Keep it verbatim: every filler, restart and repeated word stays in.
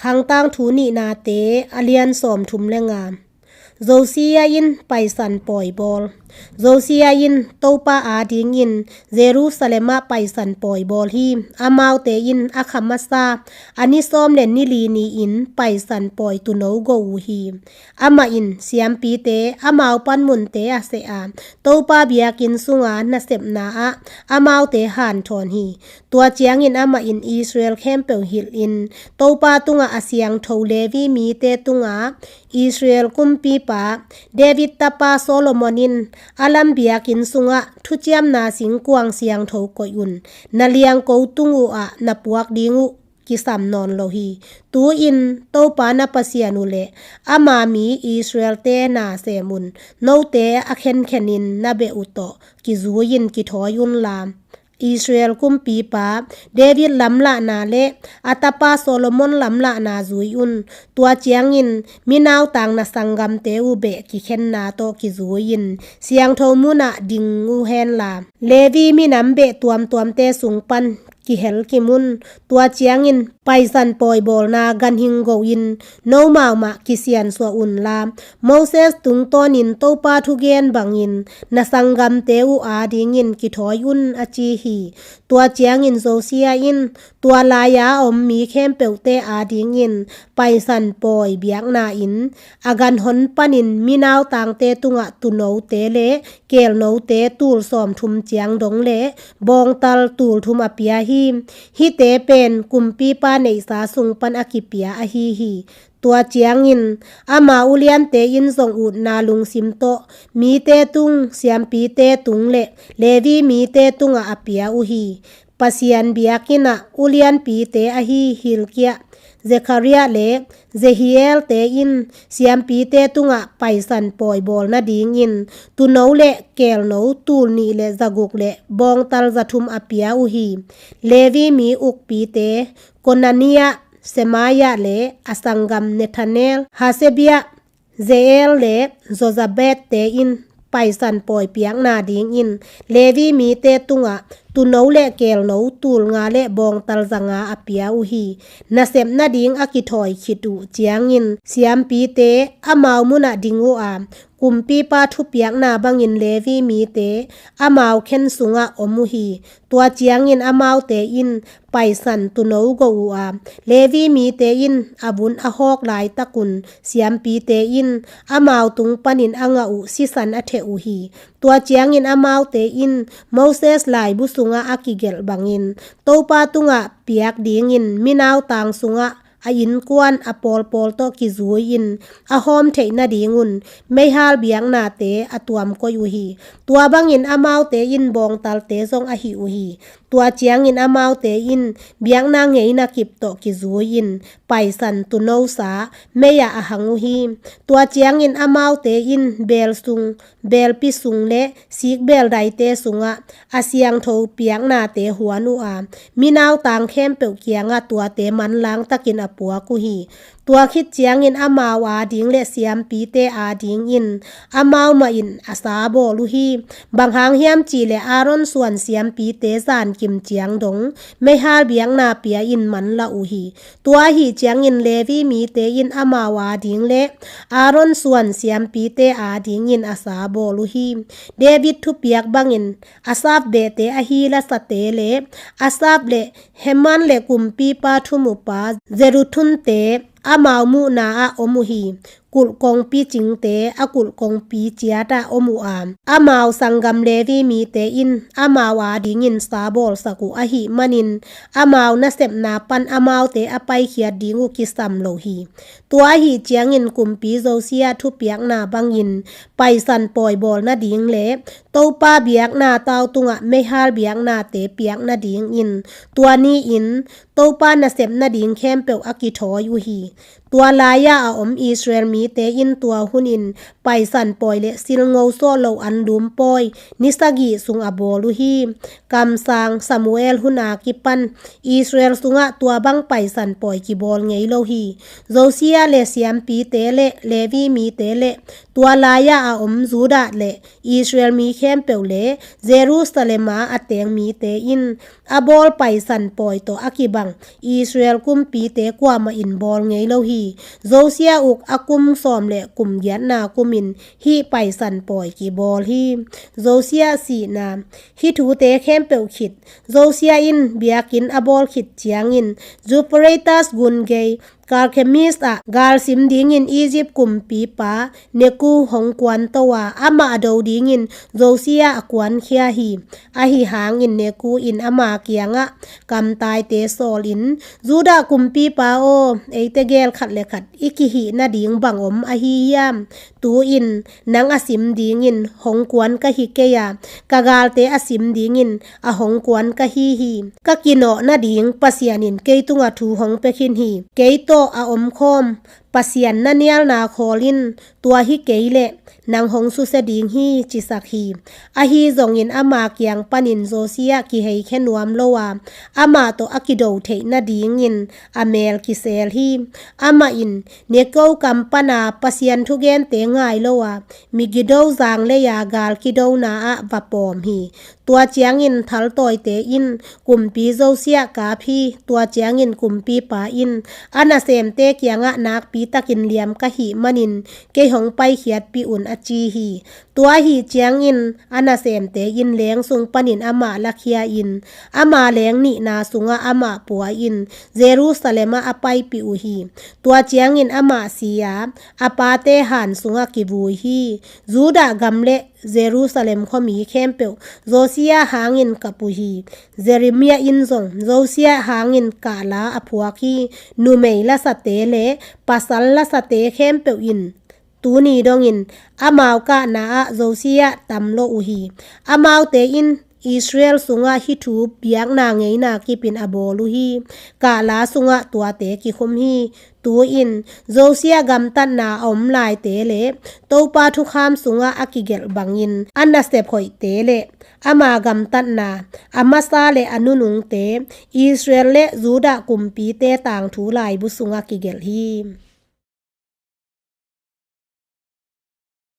Khangtangthu nihnate a lian sawmthum le nga. Josia in Paisan Pawi Bawl. Josia in Topa adingin Jerusalem ah Paisan Pawi bawl hi. Amaute in a kha masa a ni sawm le ni li ni-in Paisan Pawi tuuno go uh hi. Amah in siampite amau panmunte a seh a, Topa biakinn sunga nasepna ah amaute hanthawn hi. Tua ciangin amah in Israel khempeuh hilhin Topa tungah a siangtho Levi mite tungah Israel kumpipa David tapa Solomon in a lam biakinn sungah thuciamna singkuang siangtho koih un. Na liangko tung uh ah na puak ding uh kisam nawn lo hi. Tu-in Topa na Pasian uh le ama mi Israelte na sem un. Note a khenkhenin na beh uh tawh kizui-in kithawi unla, Israel kumpipa David lamlahna le a tapa Solomon lamlahna zui un. Tua ciangin minautang na sanggamte uh beh kikhenna tawh kizui-in siangtho munah ding uh henla, Levi minam beh tuamtuamte sung pan kihel kim un. Tua ciangin Paisan Pawi bawlna ganhing go-in nomau mah kisiansuah unla, Moses tungtawnin Topa thugen bangin na sanggamte uh adingin kithawi un, a ci hi. Tua ciangin Josia in tua lai-a om mi khempeuhte adingin Paisan Pawi biakna-in a ganhon panin minautangte tungah tuunote le keelnote tul sawmthum ciang dong le bawngtal tul thum a pia hi. Hihte pen kumpipa neihsa sung pan a kipia ahi hi. Tua ciangin ama uliante in zong utna lungsim tawh mite tung, siampite tung le Levi mite tungah a pia uh hi. Pasian biakinn ah ulianpite ahi Hilkiah, Zekhariah le Jehiel-te in siampite tungah Paisan Pawi bawl nadingin tuuno le keelno tul nih le zaguk le bawngtal zathum a pia uh hi. Levi mi ukpite Konaniah, Semaiah le a sanggam Nethanel, Hasebiah, Jeiel le Jozabad-te in Paisan Pawi piak nadingin Levi mite tungah tuuno le keelno tul nga le bawngtal zanga a pia uh hi. Nasep nading a kithawi khit uh ciangin siampite amau munah ding uh a, kumpipa thupiakna bangin Levi mite amau khen sungah om uh hi. Tua ciangin amaute in Paisan tuuno go uh a, Levi mite in a vun a hawk laitakun siampite in amau tung panin a ngah uh sisan a theh uh hi. Tua ciangin amaute in Moses laibu sungah a kigelh bangin Topa tungah piak dingin minautang sungah a innkuan a pawlpawl tawh kizui-in a hawm theih nadingun meihal biaknate a tuam koih uh hi. Tua bangin amaute in bawngtalte zong a hih uh hi. Tua ciangin amaute in biakna ngeina kip tawh kizui-in Paisan tuunosa mei-ah a hang uh hi. Tua ciangin amaute in beel sung, beelpi sung le sikbeel daite sungah a siangtho piaknate huan uh a, minautang khempeuh kiangah tuate manlang takin a puak uh hi. Tua khit ciangin amau ading le siampite adingin amau mahin a sa bawl uh hi. Bang hang hiam cihleh Aaron suan siampite zankim ciang dong meihal biakna pia-in manlah uh hi. Tua ahih ciangin Levi mite in amau ading le Aaron suan siampite adingin a sa bawl uh hi. David thupiak bangin Asaf behte ahi lasate le Asaf le Heman le kumpipa thumupa Jeduthunte amau muhna-ah om uh hi. Kulh kongpi cingte a kulh kongpi ciatah om uh a, amau sanggam Levi mite in amau adingin sa bawlsak uh ahih manin amau nasepna pan amaute a paikhiat ding uh kisam lo hi. Tua ahih ciangin kumpi Josia thupiakna bangin Paisan Pawi bawl nading le Topa biakna tau tungah meihal biaknate piak nadingin tua ni-in Topa nasep nading khempeuh a kithawi uh hi. Tua lai-a a om Israel mite in tua hunin Paisan pawi le silngo sawh lo anlum pawi ni sagih sung a bawl uh hi. Kamsang Samuel hun a kipan Israel sungah tua bang Paisan pawi kibawl ngei lo hi. Josia le siampite le Levi mite le tua lai-a a om Judah le Israel mi khempeuh le Jerusalem a a teng mite in a bawl Paisan pawi tawh a kibang Israel kumpite kuamah in bawl ngei lo hi. Josia uk a kum sawm le kum giatna kumin hih Paisan pawi kibawl hi. Josia sihna. Hih thute khempeuh khit Josia in biakinn a bawl khit ciangin Euphrates gun gei Karkemis ah galsim dingin Egypt kumpipa Neku hong kuanto a, amah do dingin Josia a kuankhia hi. Ahi hangin Neku in ama kiangah kamtaite sawlin, Judah kumpipa aw, eite gel khat le khat i kihih nading bang om ahi hiam? Tu-in nang a sim dingin hong kuan ka hi kei a, ka galte a sim dingin a hong kuan ka hi hi. Ka kinawh nading Pasian in kei tungah thu hong pia khin hi. Kei tawh a omkhawm Pasian na nialna khawl in, tua hi kei leh nang hong susia ding hi, cisak hi. Ahi zongin ama kiang panin Josia kiheikhia nuam lo a, amah tawh a kido theih nadingin a mel kisel hi. Amah in Neku kam pana Pasian thugente ngai lo a, Migido zanglei-a gal kidona ah va pawm hi. Tua ciangin thaltawite in kumpi Josia kap hi. Tua ciangin kumpipa in a nasemte kiangah, nakpi takin liam ka hih manin kei hong paikhiatpih un, a ci hi. Tua ahih ciangin a nasemte in leng sung panin amah lakhia-in ama leng nihna sungah amah pua-in Jerusalem ah a paipih uh hi. Tua ciangin amah si a, a pate han sungah kivui hi. Judah gam le Jerusalem khuami khempeuh Josia hangin kap uh hi. Jeremiah in zong Josia hangin kahla a phuak hi. Numei lasate le pasal lasate khempeuh in tuni dongin amau kahna ah Josia tam lo uh hi. Amaute in Israel sungah hih thu biakna ngeina kipin a bawl uh hi. Kahla sungah tuate kikhum hi. Tu-in Josia gamtatna a om laite le Topa thukham sungah a kigelh bangin a nasep hoihte le ama gamtatna, a masa le a nunungte, Israel le Judah kumpite tangthu laibu sungah kigelh hi.